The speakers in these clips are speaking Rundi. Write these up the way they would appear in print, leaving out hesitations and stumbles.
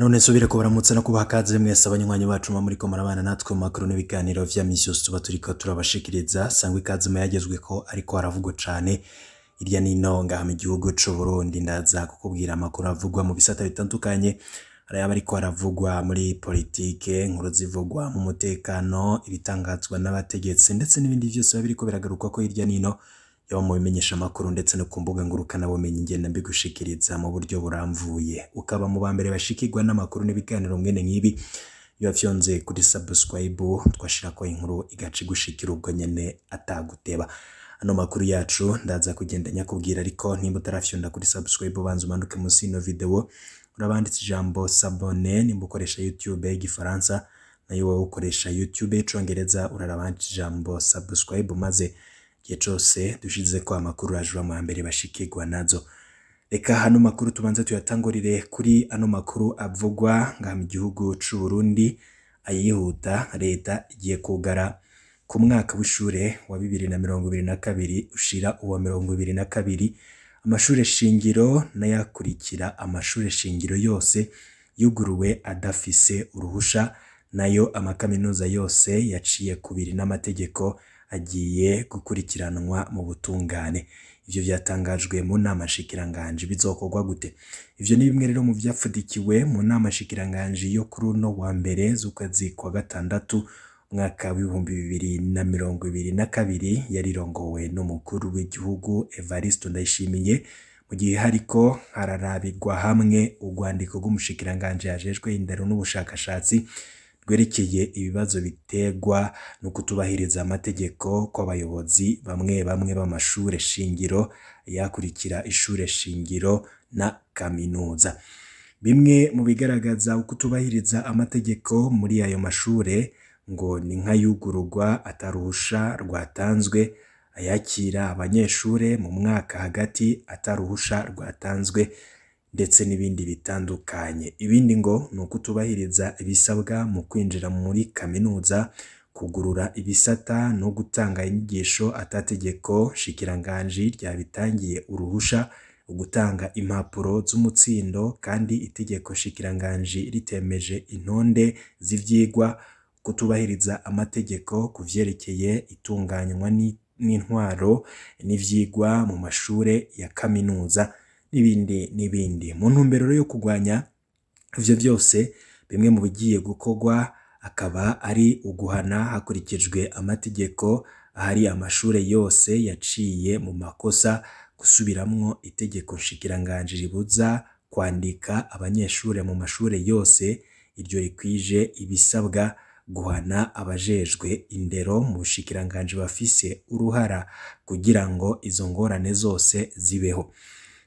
Nanone nsubire kubaramutsa no kubaha ikaze mwese abanywanyi bacu muba muriko murabana natwe mu makuru n'ibiganiro vya misi yose tuba turiko turabashikiriza. Sangwa ikaze mu yagezweko ariko haravugwa cane hirya nino ngaha mu gihugu c'Uburundi. Ndaza kukubwira amakuru avugwa mu bisata bitandukanye, hari ayaba ariko aravugwa muri politike, inkuru zivugwa mu mutekano, ibitangazwa n'abategetsi ndetse n'ibindi vyose biba biriko biragarukwako hirya nino, yaba mu bimenyeshamakuru ndetse no ku mbuga ngurukanabumenyi. Ngenda mbigushikiriza mu buryo buramvuye, ukaba mu ba mbere bashikirwa n'amakuru n'ibiganiro mwene nk'ibi. Iyo wafyonze kuri subscribe, twashirako inkuru igaca igushikira ubwo nyene ataguteba. Ano makuru yacu ndaza kugenda nyakubwira, ariko nimba utarafyonda kuri subscribe, banza umanuke munsi y'ino video, urabanditse ijambo "s'abonner" nimba ukoresha YouTube y'igifaransa, nayo wowe ukoresha YouTube y'icongereza urarabanditse ijambo "subscribe", maze igihe cose dushizeko amakuru uraje uba mu mbere bashikirwa nazo. Reka hano makuru tubanze tuyatangurire kuri ano makuru avugwa ngaha mu gihugu c'u Burundi ayihuta. Leta igiye kugara ku mwaka w'ishure wa 2022 ushira uwa 2022 amashure shingiro n'ayakurikira. Amashure shingiro yose yuguruwe adafise uruhusha, nayo amakaminuza yose yaciye kubiri n'amategeko agiye gukurikiranwa mu butungane. Ivyo vyatangajwe mu nama nshikiranganji. Bizokorwa gute? Ivyo ni bimwe rero mu vyapfudikiwe mu nama nshikiranganji yo kuri uno wa mbere z'ukwezi kwa gatandatu umwaka w'2022, yarirongowe n'umukuru w'igihugu Evariste Ndayishimiye, mu gihe hariko hararabirwa hamwe urwandiko rw'umushikiranganji ajejwe indero n'ubushakashatsi rwerekeye ibibazo biterwa no kutubahiriza amategeko kw'abayobozi bamwe bamwe b'amashure shingiro yakurikira ishure shingiro na kaminuza. Bimwe mu bigaragaza ukutubahiriza amategeko muri ayo mashure ngo ni nk'ayugururwa ataruhusha rwatanzwe, ayakira abanyeshure mu mwaka hagati ataruhusha rwatanzwe, ndetse n'ibindi bitandukanye. Ibindi ngo ni ukutubahiriza ibisabwa mu kwinjira muri kaminuza, kugurura ibisata no gutanga inyigisho atategeko nshikiranganji ryabitangiye uruhusha, ugutanga impapuro z'umutsindo kandi itegeko nshikiranganji ritemeje intonde z'ivyigwa, kutubahiriza amategeko ku vyerekeye itunganywa n'intwaro n'ivyigwa mu mashure ya kaminuza, n'ibindi n'ibindi. Mu ntumbero yo kurwanya ivyo vyose, bimwe mu bigiye gukorwa akaba ari uguhana hakurikijwe amategeko ahari amashure yose yaciye mu makosa, gusubiramwo itegeko nshikiranganji ribuza kwandika abanyeshure mu mashure yose iryo rikwije ibisabwa, guhana abajejwe indero mu bushikiranganji bafise uruhara kugira ngo izo ngorane zose zibeho.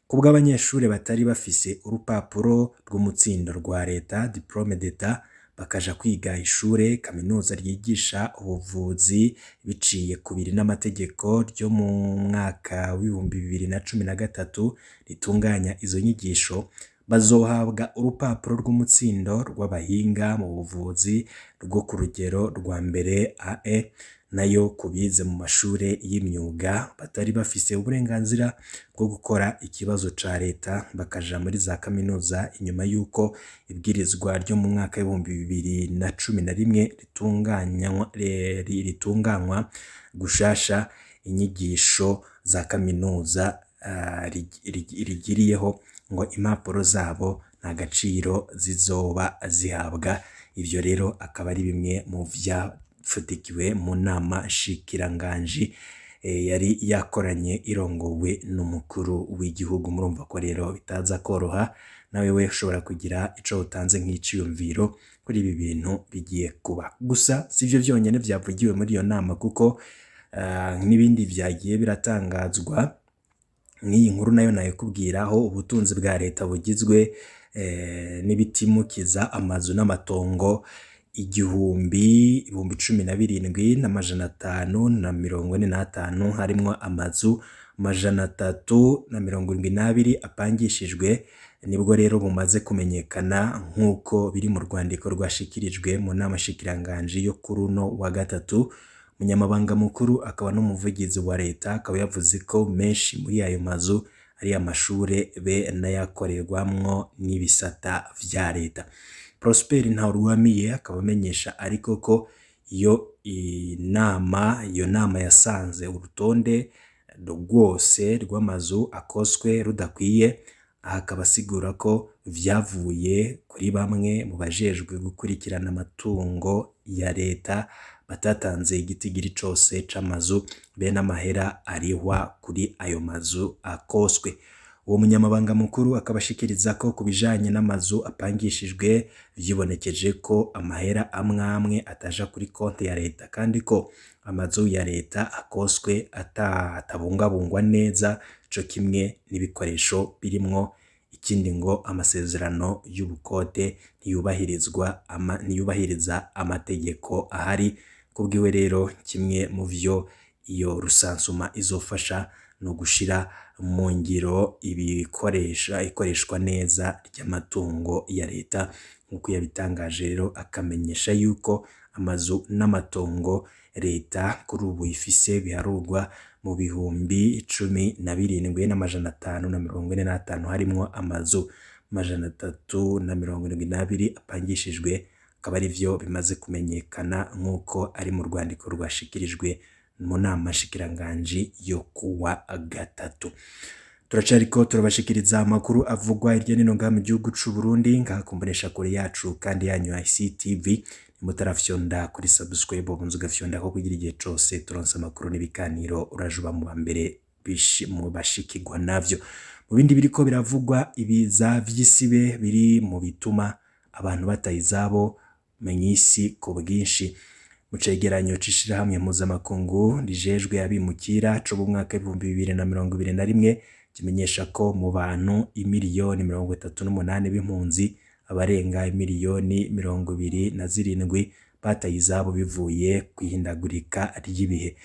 Kubw'abanyeshure batari bafise urupapuro rw'umutsindo rwa leta, diplôme d'état, bakaja kwiga ishure kaminuza ryigisha ubuvuzi biciye kubiri n'amategeko ryo mu mwaka w'2013 ritunganya izo nyigisho, bazohabwa urupapuro rw'umutsindo rw'abahinga mu buvuzi rwo ku rugero rwa mbere AE. Nayo ku bize mu mashure y'imyuga batari bafise uburenganzira bwo gukora ikibazo ca leta bakaja muri za kaminuza inyuma y'uko ibwirizwa ryo mu mwaka w'2011 ritunganywa gushasha inyigisho za kaminuza rigiriyeho, ngo impapuro zabo nta gaciro zizoba zihabwa. Ivyo rero akaba ari bimwe mu vyapfudikiwe mu nama nshikiranganji yari yakoranye irongowe n'umukuru w'igihugu. Murumva ko rero bitaza koroha. Nawe we ushobora kugira ico utanze nk'iciyumviro kuri ibi bintu bigiye kuba. Gusa sivyo vyonyene vyavugiwe muri iyo nama, kuko n'ibindi vyagiye biratangazwa. Nk'iyi nkuru nayo nayikubwiraho: ubutunzi bwa leta bugizwe n'ibitimukiza, amazu n'amatongo 117,545, harimwo amazu 372 apangishijwe, nibwo rero bumaze kumenyekana nk'uko biri mu rwandiko rwashikirijwe mu nama nshikiranganji yo kuri uno wa gatatu. Umunyamabanga mukuru akaba n'umuvugizi wa leta akaba yavuze ko menshi muri ayo mazu ari amashure be n'ayakorerwamwo n'ibisata vya leta. Prosper Ntawuruwamiye akaba amenyesha ariko ko iyo nama yasanze urutonde rwose rw'amazu akoswe rudakwiye. Aha akaba asigura ko vyavuye kuri bamwe mu bajejwe gukurikirana amatungo ya leta batatanze igitigiri cose c'amazu be n'amahera arihwa kuri ayo mazu akoswe. Uwo munyamabanga mukuru akaba ashikiriza ko ku bijanye n'amazu apangishijwe vyibonekeje ko amahera amwe amwe ataja kuri konti ya leta, kandi ko amazu ya leta akoswe atabungabungwa neza co kimwe n'ibikoresho birimwo. Ikindi ngo amasezerano y'ubukote ntiyubahirizwa ntiyubahiriza amategeko ahari. Kubwiwe rero, kimwe mu vyo iyo recensement izofasha ni ugushira mu ngiro ibikoresha ikoreshwa neza ry'amatungo ya leta, nk'uko yabitangaje. Rero akamenyesha yuko amazu n'amatongo leta kuri ubu ifise biharurwa mu 17,545, harimwo amazu 372 apangishijwe, akaba ari vyo bimaze kumenyekana nk'uko ari mu rwandiko rwashikirijwe mu nama nshikiranganji yo kuwa gatatu. Turacariko turabashikiriza amakuru avugwa hirya no hino ngaha mu gihugu c'u Burundi, ngaha ku mboneshakure yacu kandi yanyu ya ICTV. Mutarafyonda kuri subscribe, ubunze ugafyonda ko kugira igihe cose turonse amakuru n'ibiganiro urajuba mu bambere mu bashikirwa navyo. Mu bindi biriko biravugwa, ibiza vy'isibe biri mu bituma abantu bata izabo mw'isi ku bwinshi. Mu cegeranyo c'ishirahamwe mpuzamakungu rijejwe abimukira co mu mwaka w'2021 kimenyesha ko mu bantu 38 miliyoni b'impunzi, abarenga 27 miliyoni bataye izabo bivuye kw'ihindagurika ry'ibihe.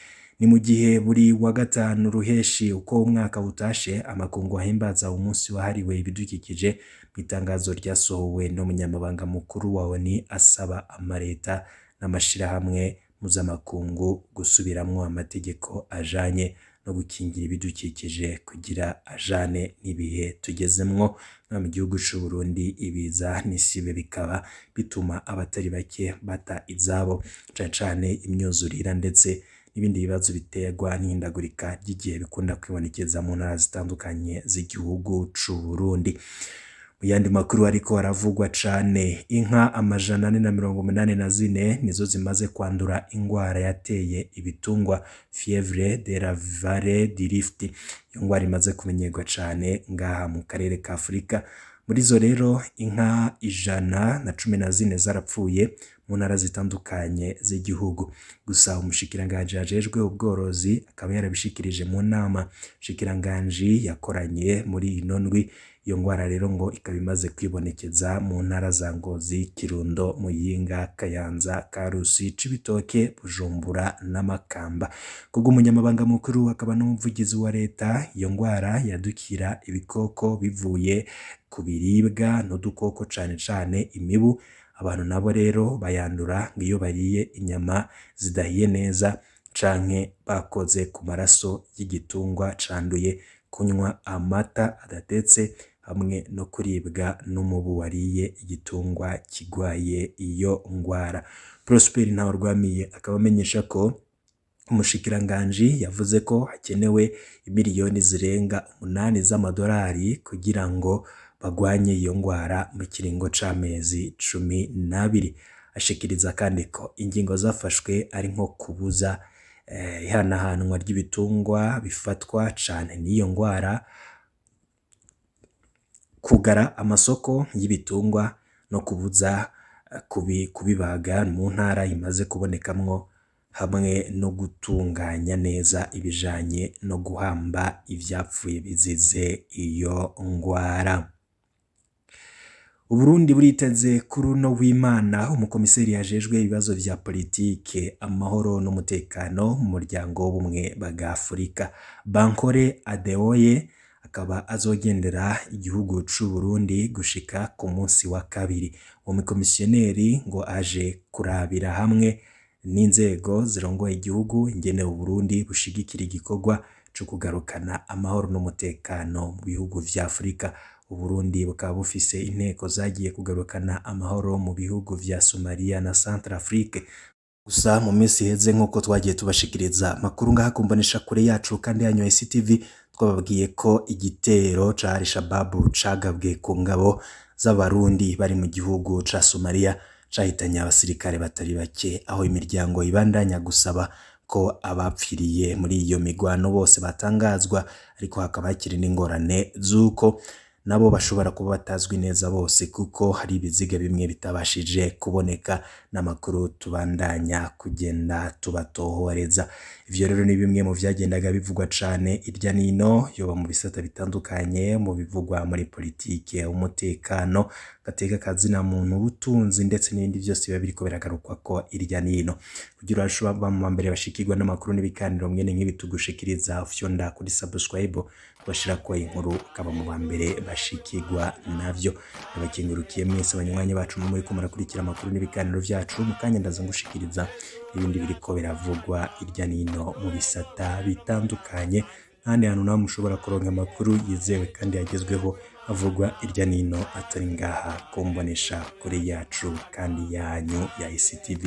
Ni mu gihe buri wa gatanu ruheshi uko umwaka utashe amakungu ahimbaza umunsi wahariwe ibidukikije. Mu itangazo ryasohowe n'umunyamabanga mukuru wa ONU, asaba amareta n'amashirahamwe mpuzamakungu gusubiramwo amategeko ajanye no gukingira ibidukikije kugira ajane n'ibihe tugezemwo. No mu gihugu c'u Burundi, ibiza n'isibe bikaba bituma abatari bake bata izabo, cane cane imyuzurira ndetse n'ibindi bibazo biterwa n'ihindagurika ry'igihe bikunda kwibonekeza mu ntara zitandukanye z'igihugu c'u Burundi. Mu yandi makuru ariko aravugwa cane, inka 484 nizo zimaze kwandura ingwara yateye ibitungwa, fièvre de la vallée du Rift. Iyo ngwara imaze kumenyerwa cane ngaha mu karere ka Afurika. Muri zo rero, inka 114 zarapfuye mu ntara zitandukanye z'igihugu. Gusa umushikiranganji ajejwe ubworozi akaba yarabishikirije mu nama nshikiranganji yakoranye muri ino ndwi. Iyo ngwara rero ngo ikaba imaze kwibonekeza mu ntara za Ngozi, Kirundo, Muyinga, Kayanza, Karusi, Cibitoke, Bujumbura n'Amakamba. Kubw'umunyamabanga mukuru akaba n'umuvugizi wa leta, iyo ngwara yadukira ibikoko bivuye ku biribwa n'udukoko, cane cane imibu. Abantu nabo rero bayandura iyo bariye inyama zidahiye neza canke bakoze ku maraso y'igitungwa canduye, kunywa amata adatetse hamwe no kuribwa n'umubu wariye igitungwa kigwaye iyo ngwara. Prosper Ntawurwamiye akaba amenyesha ko umushikiranganji yavuze ko hakenewe imiliyoni zirenga 8 z'amadolari kugira ngo bagwanye iyo ngwara mu kiringo c'amezi 12. Ashikiriza kandi ko ingingo zafashwe ari nko kubuza ihanahanwa ry'ibitungwa bifatwa cane n'iyo ngwara, kugara amasoko y'ibitungwa no kubuza kubibaga mu ntara imaze kubonekamwo, hamwe no gutunganya neza ibijanye no guhamba ivyapfuye bizize iyo ngwara. Uburundi buriteze kuri uno w'Imana umukomiseri yajejwe ibibazo vya politike, amahoro n'umutekano mu muryango w'ubumwe bwa Afurika, Bankole Adeoye, akaba azogendera igihugu c'u Burundi gushika ku munsi wa kabiri. Uwo mukomisiyoneri ngo aje kurabira hamwe n'inzego zirongoye igihugu ingene Uburundi bushigikira igikorwa co kugarukana amahoro n'umutekano mu bihugu vya Afurika. Uburundi bukaba bufise inteko zagiye kugarukana amahoro mu bihugu vya Somalia na Centrafrique. Gusa mu minsi iheze, nk'uko twagiye tubashikiriza amakuru ngaha ku mboneshakure yacu kandi yanyu ICTV, twababwiye ko igitero ca Al-Shabaab cagabwe ku ngabo z'Abarundi bari mu gihugu ca Somalia cahitanye abasirikare batari bake, aho imiryango ibandanya gusaba ko abapfiriye muri iyo migwano bose batangazwa, ariko hakaba hakiri n'ingorane z'uko nabo bashobora kuba batazwi neza bose, kuko hari ibiziga bimwe bitabashije kuboneka n'amakuru tubandanya kugenda tubatohoreza. Ivyo rero ni bimwe mu vyagendaga bivugwa cane irya nino, yoba mu bisata bitandukanye, mu bivugwa muri politike, umutekano, agateka kazina muntu, ubutunzi ndetse n'ibindi vyose biba biriko biragarukwako irya nino. Kugira urashobora kuba mu mbere bashikirwa n'amakuru n'ibiganiro mwene nk'ibi tugushikiriza, ufyonda kuri subscribe, bashirako inkuru ukaba mu ba mbere bashikirwa navyo. Ndabakengurukiye mwese abanywanyi bacu muriko murakurikira amakuru n'ibiganiro vyacu. Mu kanya ndaza ngushikiriza ibindi biriko biravugwa irya nino mu bisata bitandukanye, n'ahandi hantu namwe mushobora kuronka amakuru yizewe kandi yagezweho avugwa irya nino atari ngaha ku mboneshakure yacu kandi yanyu ya ICTV,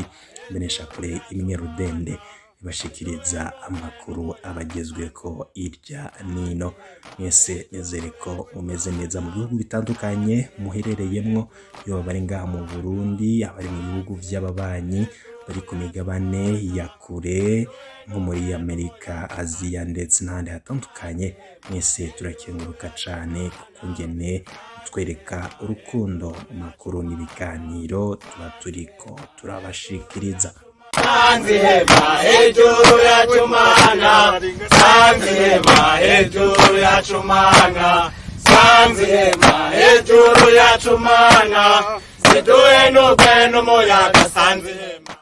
imboneshakure imwe rudende ibashikiriza amakuru abagezweko irya nino. Mwese nizere ko mumeze neza mu bihugu bitandukanye muherereyemwo, yoba abari ngaha mu Burundi, abari mu bihugu vy'ababanyi, bari ku migabane ya kure nko muri Amerika, Aziya ndetse n'ahandi hatandukanye. Mwese turakenguruka cane kukungene twereka urukundo mu makuru n'ibiganiro tuba turiko turabashikiriza. Sanzihema hejuru yacu mana, Sanzihema hejuru yacu mana, Sanzihema hejuru yacu mana, ziduhe n'ubwe n'umuyaga Sanzihema.